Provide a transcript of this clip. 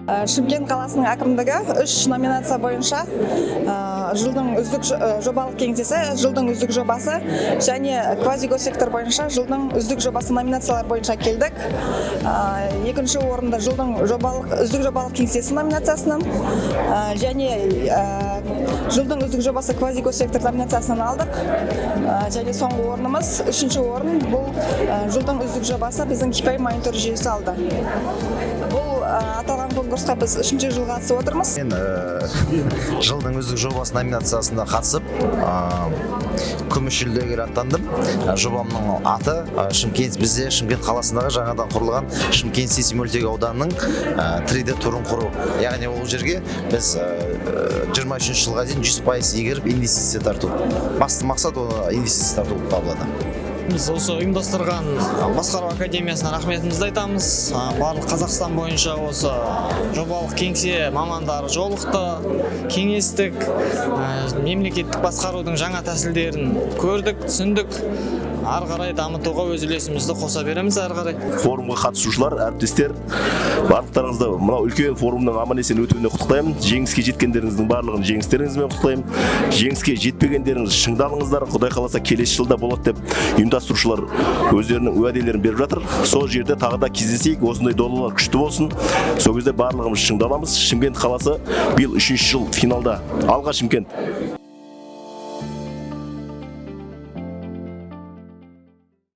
Шымкент қаласының әкімдігі үш номинация бойынша жылдың үздік жобалық кеңсесі, жылдың үздік жобасы және квазигоссектор бойынша жылдың үздік жобасы номинациялар бойынша келдік. Екінші орынды жылдың үздік жобалық кеңсесі номинациясынан және жылдың үздік жобасы квазигоссектор номинациясынан алдық. Және соңғы орнымыз, үшінші орын, бұл жылдың үздік жобасы біздің KPI монитор жүйесі алды. Бұл аталған конкурсқа біз үшінші жыл қатысып отырмыз. Мен жылдың үздік жобасы номинациясында қатысып, күміс жүлдегер атандым. Жобамның аты Шымкент, бізде Шымкент қаласындағы жаңадан құрылған Шымкент Сити мөлтек ауданының 3D турын құру. Яғни ол жерге біз 23 жылға дейін 100% игеріп, инвестиция тарту. Басты мақсат оны инвестиция тарту болып табылады. Біз осы ұйымдастырған басқару академиясына рахметімізді айтамыз. Барлық Қазақстан бойынша осы жобалық кеңсе мамандары жолықты, кеңестік, мемлекеттік басқарудың жаңа тәсілдерін көрдік, түсіндік. Ары қарай дамытуға өз үлесімізді қоса береміз ары қарай. Форумға қатысушылар, әріптестер, барлықтарыңызды мынау үлкен форумның аман есен өтуіне құттықтаймын. Жеңіске жеткендеріңіздің барлығын жеңістеріңізбен құттықтаймын. Жеңіске жетпегендеріңіз, шыңдалыңыздар. Құдай қаласа, келесі жылда болады деп ұйымдастырушылар өздерінің уәделерін беріп жатыр. Сол жерде тағы да кездесейік. Осындай додалар күшті болсын, сол кезде барлығымыз шыңдаламыз. Шымкент қаласы биыл үшінші жыл финалда. Алға, Шымкент!